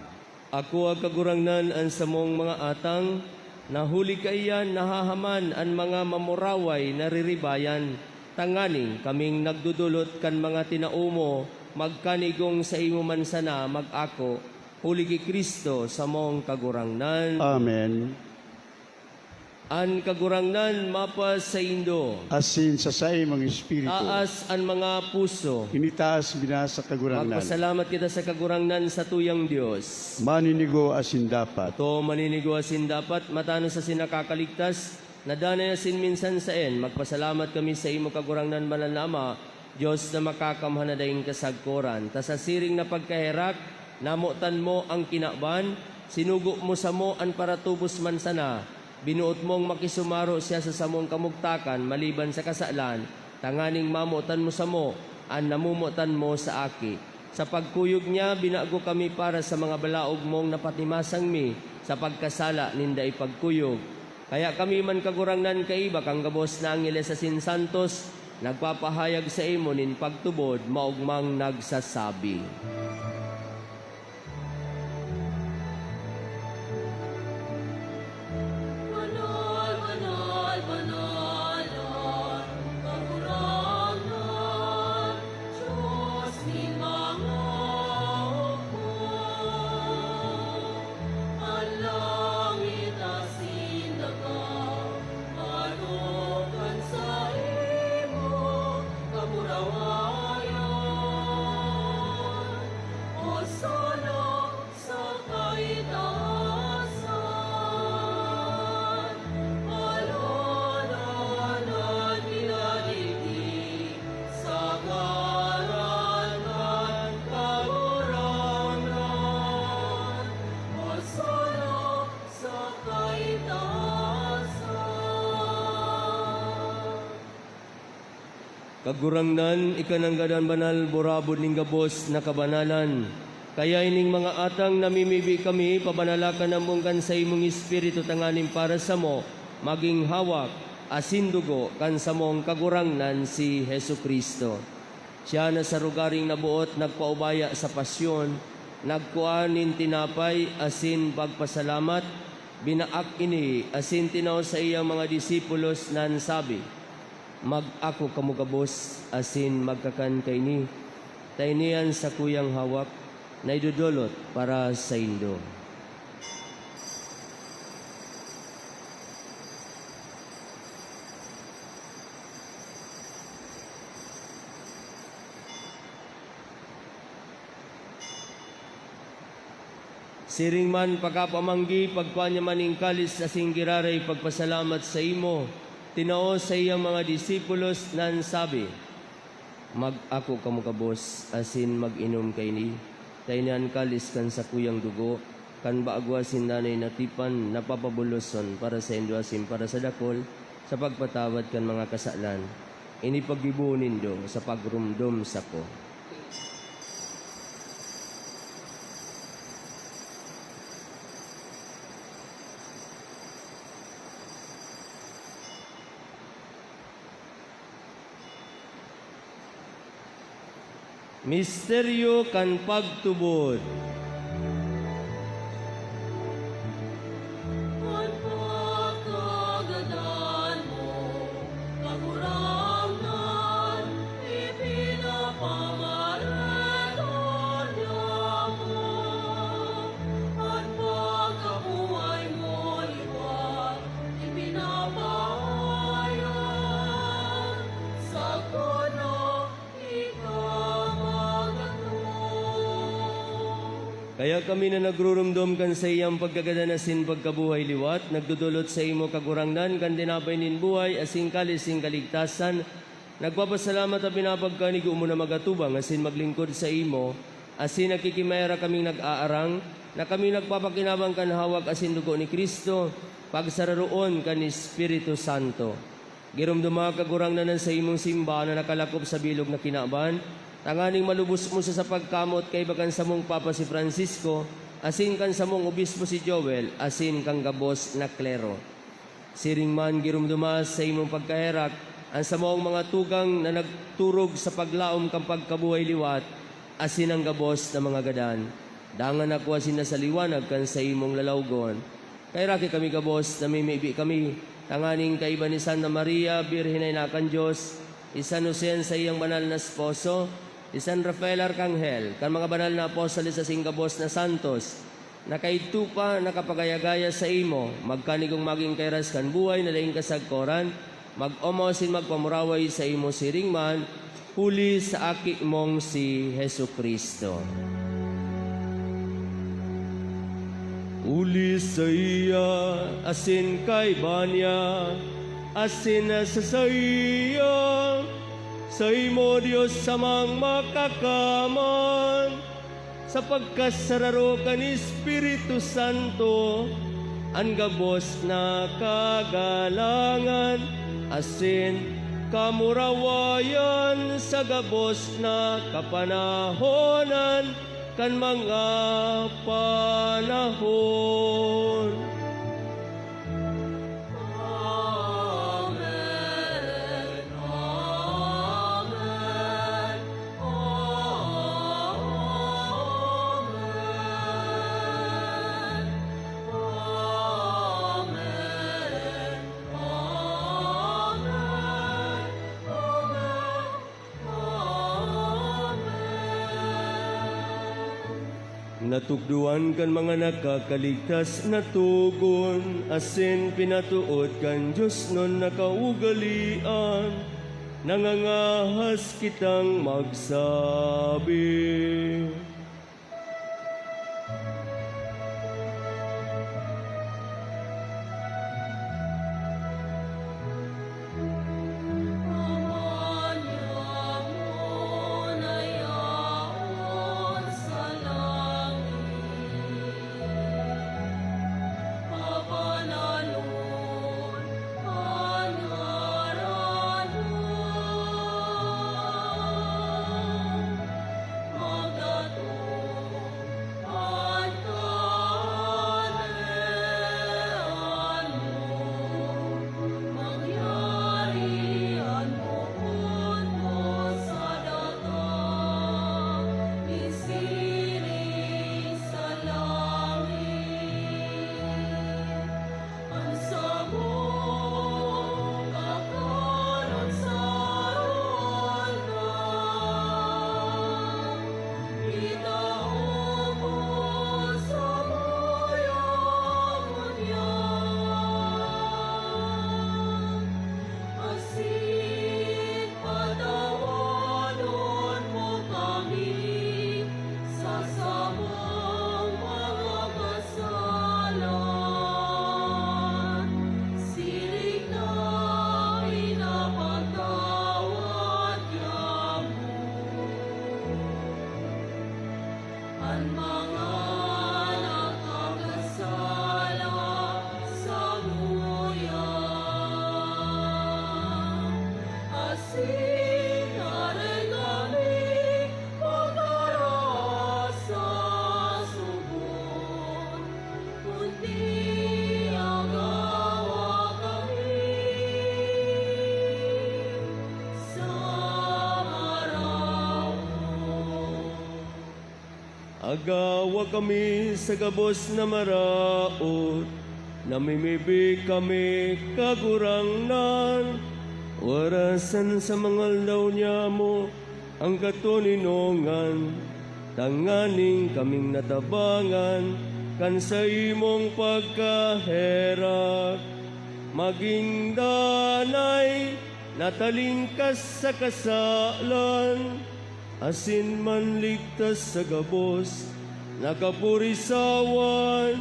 Ako, Kagurangnan, an samong mga atang, na huli kaiyan nahahaman an mga mamuraway na riribayan, tanganing kaming nagdodolot kan mga tinao mo, magkanigong saimo man sana mag-ako, huli ki Cristo, samong Kagurangnan. Amen. An Kagurangnan mapasaindo. Asin sa saimong espiritu. Taas an mga puso. Initaas mi na sa Kagurangnan. Magpasalamat kita sa Kagurangnan, satuyang Dios. Maninigo asin dapat. Ito, maninigo asin dapat, matanos asin nakakaligtas, na danay asin minsan saen, magpasalamat kami sa imo, Kagurangnan, Banal na Ama, Dios na makakamhan na daing kasagkoran, ta sa siring na pagkaherak, namotan mo an kinaban, sinugo mo samo an paratubos man sana, binuot mong makisumaro siya sa samong kamugtakan maliban sa kasalan, tanganing mamotan mo samo an namomotan mo sa Aki. Sa pagkuyog niya, binago kami para sa mga balaog mong napatimasang mi sa pagkasala nin dai pagkuyog. Kaya kami man, Kagurangnan, kaiba kan gabos na angheles asin santos, nagpapahayag saimo nin pagtubod, maogmang nagsasabi: Banal, banal, banal an Kagurangnan, Dios nin mga hukbo. An langit asin daga madangog kan saimong kamurawayan. Kagurangnan, ika nanggad an banal, burabod nin gabos na kabanalan. Kaya ining mga atang namimibi kami, pabanala ka namong kan saimong Espiritu tanganing para samo magin hawak asin dugo kan samong Kagurangnan si Jesu-Cristo. Siya na sa rogaring naboot nagpaubaya sa pasyon, nagkua nin tinapay asin pagpasalamat, binaak ini asin tinao sa iyang mga disipulos na nagsabi, "Mag-ako kamo gabos asin magkakan kaini, ta ini an sakuyang hawak na idodolot para saindo." Siring man, pakapamanggi, pagkua niya man nin kalis asin giraray pagpasalamat saimo, tinao sa iyang mga disipulos na nagsabi, "Mag-ako kamo gabos asin mag-inom kaini, ta ini an kalis kan sakuyang dugo, kan bago asin danay na tipan na papabuloson para saindo asin para sa dakul sa pagpatawad kan mga kasalan. Ini paggibo nindo sa pagromdom sako." Misteryo kan pagtubod. An pagkagadan mo, Kagurangnan, ipinapamarega niamo. An pagkabuhay mo liwat, ipinapahayag, sagkod na ika magdatong. Kaya kami na nagruromdom kan saiyang pagkagadan asin pagkabuhay liwat, nagdodolot saimo, Kagurangnan, kan tinapay nin buhay asin kalis nin kaligtasan, nagpapasalamat ta pinapagkanigo mo na magatubang asin maglingkod saimo, asin nakikimaera kaming nag-aarang na kami nagpapakinabang kan hawak asin dugo ni Cristo, pagsararoon kan Espiritu Santo. Giromdoma, Kagurangnan, an saimong simbahan na nakalakop sa bilog na kinaban, tanganing malubos mo sa, sa pagkamot kaiba kan samong Papa si Francisco, asin kan samong Obispo si Joel, asin kan gabos na klero. Siring man, giromdoma sa saimong pagkaherak an samong mga tugang na nagturog sa paglaom kan pagkabuhay liwat, asin an gabos na mga gadan. Dangan ako asin na sa liwanag kan saimong lalawgon. Kaheraki kami gabos, namimibi kami, tanganing kaiba ni Santa Maria, Birhen na Ina kan Dios, ni San Jose an saiyang banal na esposo, ni San Rafael Arkanghel, kan mga banal na apostoles asin gabos na santos, na kaidto pa nakapagaya-gaya saimo, magkanigong magin kairas kan buhay na daing kasagkoran, mag-omaw asin magpamuraway saimo siring man, huli sa Aki mong si Jesu-Cristo. Huli saiya, asin kaiba niya, asin sa saiya, saimo, Dios Amang Makakaman, sa pagkasararo kan Espiritu Santo, an gabos na kagalangan asin kamurawayan sa gabos na kapanahonan kan mga panahon. Amen. Amen. Amen. Amen. Amen. Amen. Natukdoan kan mga nakakaligtas na togon, asin pinatood kan diosnon na kaugalean, nangangahas kitang magsabi. An mga nakakasala samuya, asin dai kami pagkaraas sa subot, kundi agawa kami sa maraot. Agawa kami sa gabos na maraot, namimibi kami, Kagurangnan, orasan sa mga aldaw nyamo an katoninongan, tanganing kaming natabangan kan saimong pagkaherak, magin danay, natalingkas sa kasalan, asin manligtas sa gabos na kapurisawan,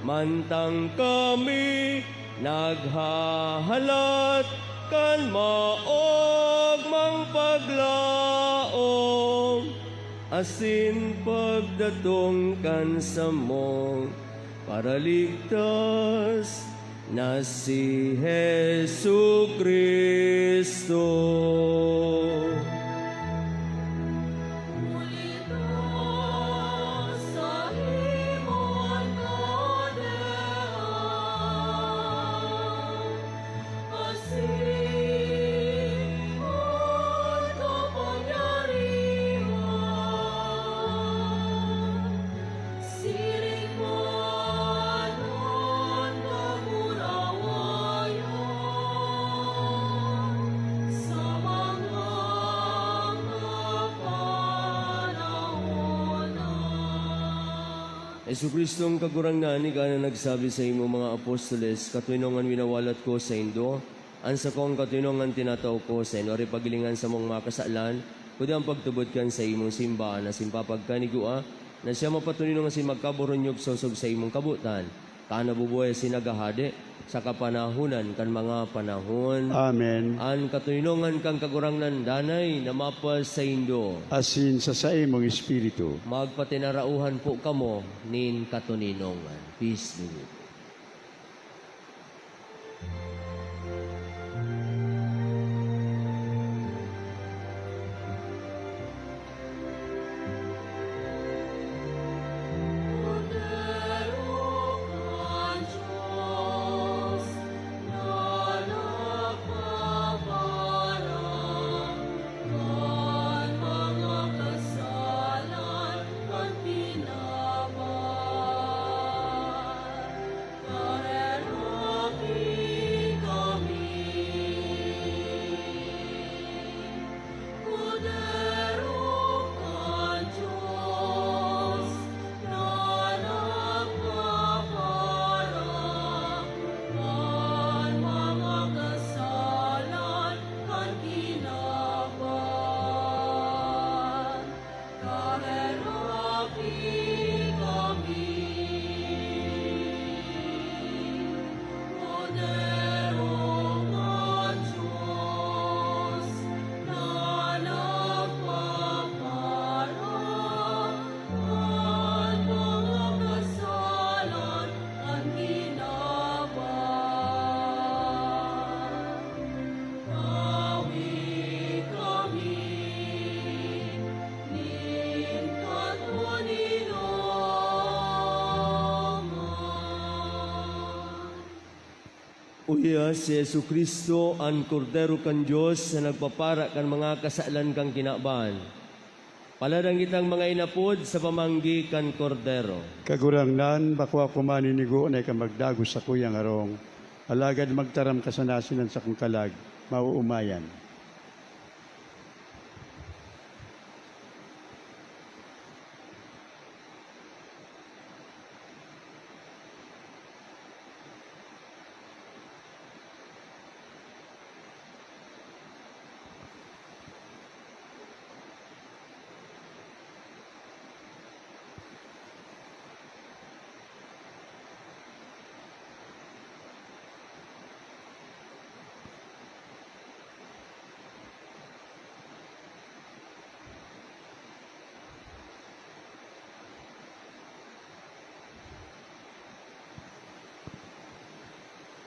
mantang kami naghahalat kan maogmang paglaom asin pagdatong kan samong Paraligtas na si Jesu-Cristo. Siring man an kamurawayan sa mga panahon na. Jesu-Cristong Kagurangnan, ika na nagsabi saimong mga apostoles, "Katoninongan winawalat ko saindo, an sakong katoninongan tinatao ko saindo." Ari, paghilinga an samong mga kasalan, kundi an pagtubod kan saimong simbahan, asin papagkanigua na siya mapatoninong asin magkaboronyog sosog sa imong kabotan, ta nabubuhay asin naghahade sa kapanahonan kan mga panahon. Amen. An katoninongan kan Kagurangnan danay na mapasaindo. Asin sa saimong espiritu. Magpatinarauhan po kamo nin katoninongan. Peace be with you. Tawi kami nin katoninongan. Uya si Jesu-Cristo, an Kordero kan Dios na nagpapara kan mga kasalan kan kinaban. Paladang kitang mga inapod sa pamanggi kan Kordero. Kagurangnan, bako ako maninigo na ika magdagos sa kuyang harong, alagad magtaram ka sana asin an sakong kalag maoomayan.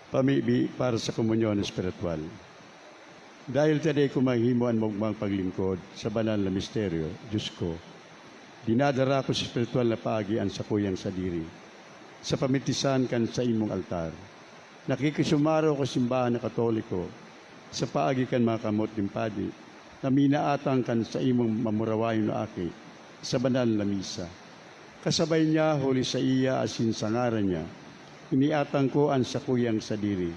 Pamibi para sa komunyon espiritual. Dahil ta dai ko mahimo an maogmang paglingkod sa banal na misteryo, Diyos ko, dinadara ko sa espiritual na paagi an sakuyang sadiri sa pamitisan kan saimong altar. Nakikisumaro ko sa simbahan na Katoliko sa paagi kan mga kamot nin padi na minaatang kan saimong mamurawayong na aki sa banal na misa. Kasabay niya, huli saiya asin sa ngaran niya, iniatang ko an sakuyang sadiri.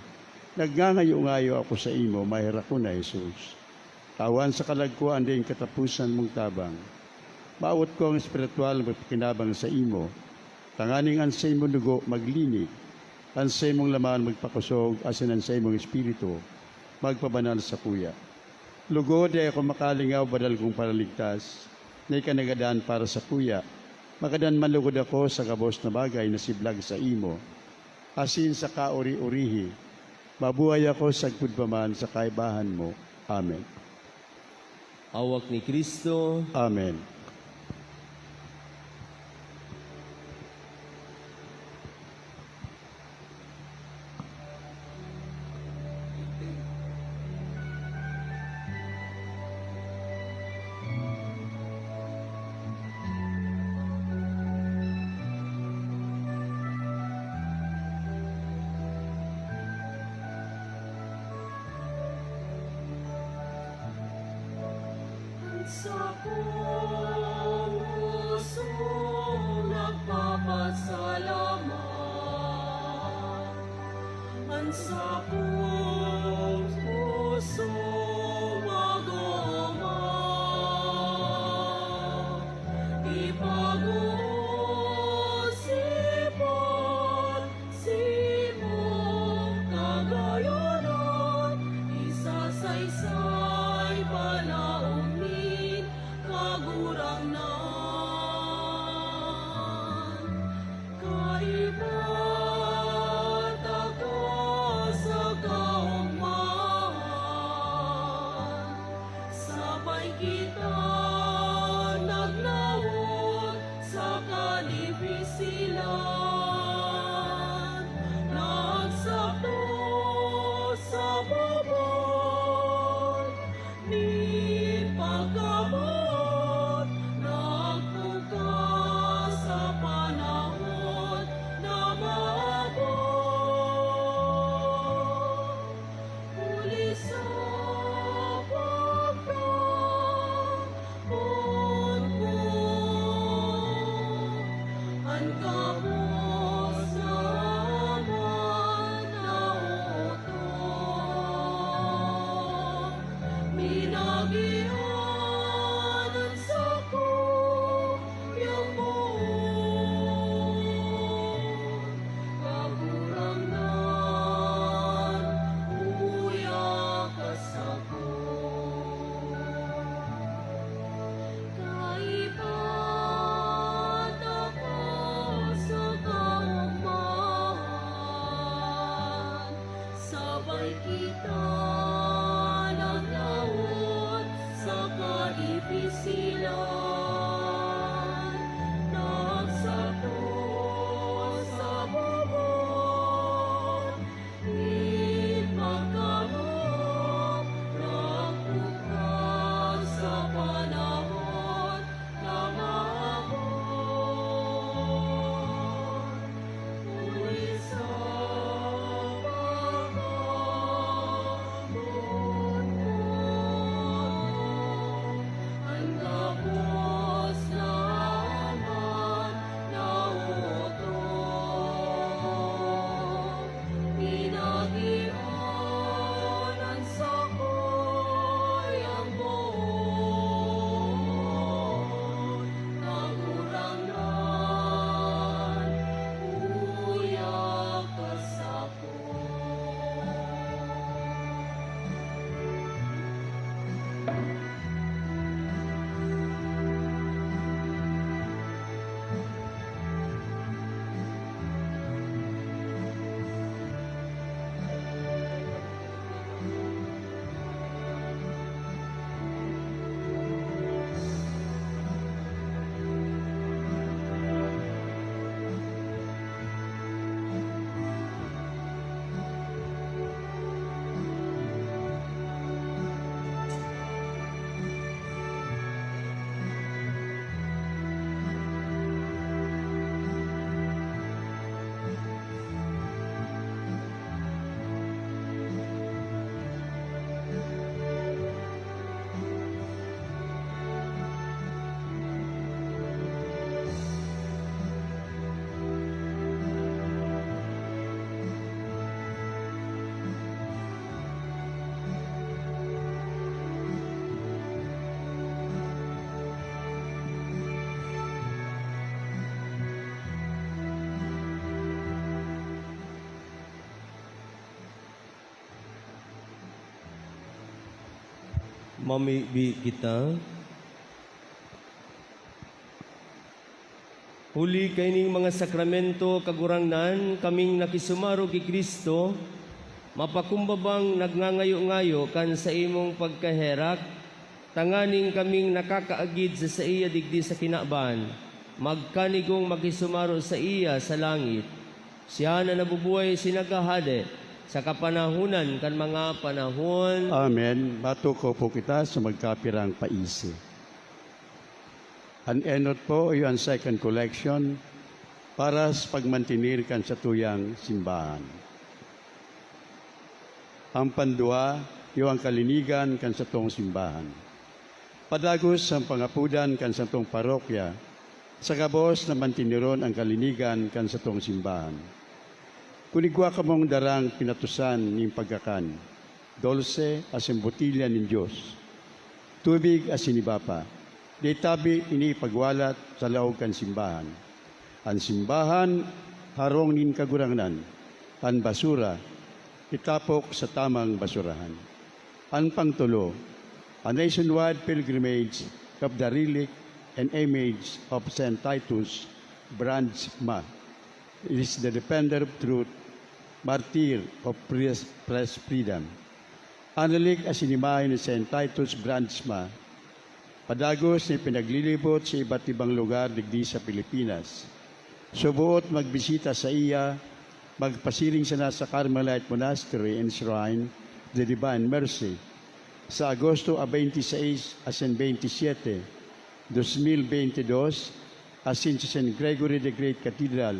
Nagngangayo-ngayo ako saimo, maherak ko na, Jesus. Tawan sa kalag ko an daing kataposan mong tabang. Mawot ko an espiritual na pagpakinabang saimo, tanganing an saimong dugo maglinig, an saimong laman magpakosog, asin an saimong espiritu magpabanal sakuya. Lugod, dai ako makalingaw banal kong Paraligtas na ikanagadan para sakuya. Magadan man lugod ako sa gabos na bagay na siblag saimo, asin sa kaori-orihi, mabuhay ako sagkod pa man sa kaibahan mo. Amen. Hawak ni Cristo. Amen. An sakong puso nagpapasalamat, an sakong puso mag-ooma, ipag-uusipon simong kagayonon, isasaysay panaog nin Kagurangnan. Kaiba taka sa kaogmahan, sabay kita nagnawot sa Mamibi kita. Huli kaining mga sakramento, Kagurangnan, kaming nakisumarog ki Cristo, mapakumbabang nagngangayo-ngayo kan saimong pagkaherak, tanganing kaming nakakaagid sa saiya digdi sa kinaban, magkanigong makisumaro saiya sa langit. Siya na nabubuhay asin naghahade sa kapanahonan kan mga panahon. Amen. Matukaw po kita sa magkapirang paisi. An enot po iyo an second collection para sa pagmantener kan satuyang simbahan. An panduwa iyo an kalinigan kan satong simbahan. Padagos an pangapodan kan satong parokya sa gabos na manteneron an kalinigan kan satong simbahan. Kun igwa kamong darang pinatusan nin pagkakan, dulse asin botelya nin Dios, tubig asin iba pa, dai tabi ini ipagwalat sa laog kan simbahan. An simbahan harong nin Kagurangnan, an basura itapok sa tamang basurahan. An pangtolo, a nationwide pilgrimage of the relic and image of Saint Titus Brandsma is the defender of truth, martyr of press, press freedom. An relic asin imahe ni Saint Titus Brandsma padagos na ipinaglilibot sa iba't ibang lugar digdi sa Pilipinas. Suboot magbisita saiya, magpasiring sana sa Carmelite Monastery and Shrine of the Divine Mercy sa Agosto a twenty-six asin twenty-siete, dos mil beinte dos, asin sa Saint Gregory the Great Cathedral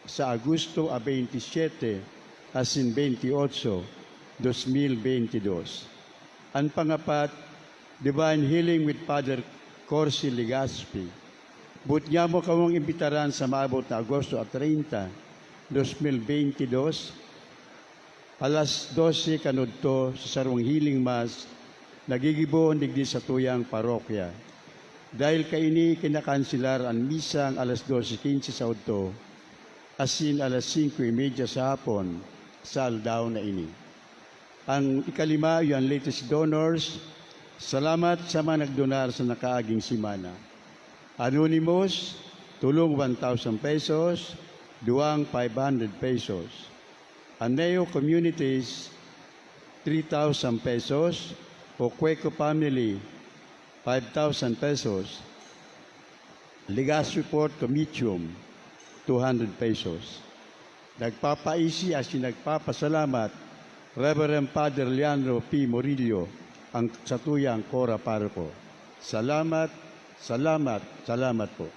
sa Agosto a twenty-siete asin twenty-ocho, dos mil beinte dos. An pangapat, Divine Healing with Father Corsi Legaspi. Boot nyamo kamong imbitaran sa maabot na Agosto a treinta, dos mil beinte dos, alas dose kan udto sa sarong healing mass na gigibohon digdi satuyang parokya. Dahil kaini, kinakanselar an misang alas dose quince sa udto, asin alas singko y media sa hapon sa aldaw na ini. An ikalima, iyo an latest donors. Salamat sa mga nagdonar sa nakaaging semana. Anonymous, tulong one thousand pesos, duwang five hundred pesos. Aneo Communities, three thousand pesos, o Cueco Family, five thousand pesos. Legacy Report Comitium, two hundred pesos. Nagpapaisi asin nagpapasalamat, Reverend Father Leandro P. Murillo, ang satuyang Cora Paroko. Salamat, salamat, salamat po.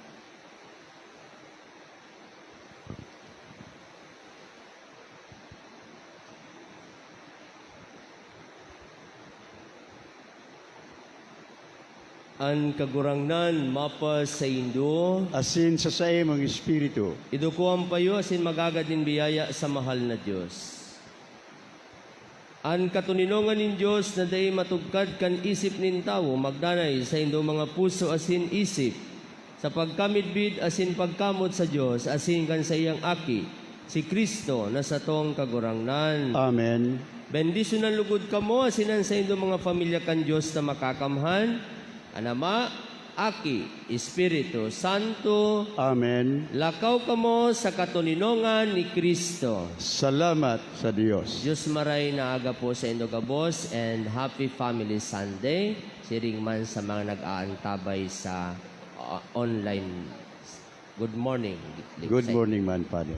An Kagurangnan mapasaindo. Asin sa saimong espiritu. Iduko an payo asin magagad nin biyaya sa mahal na Dios. An katoninongan nin Dios na dai matugkad kan isip nin tawo magdanay sa saindong mga puso asin isip, sa pagkamidbid asin pagkamot sa Dios asin kan saiyang Aki, si Cristo na satong Kagurangnan. Amen. Bendisyonan lugod kamo asin an saindong mga pamilya kan Dios na Makakamhan, an Ama, Aki, Espiritu Santo. Amen. Lakaw kamo sa katoninongan ni Cristo. Salamat sa Dios. Dios maray na aga po saindo gabos and happy Family Sunday. Siring man sa mga nag-aantabay sa, uh, online. Good morning. Good morning man, Father.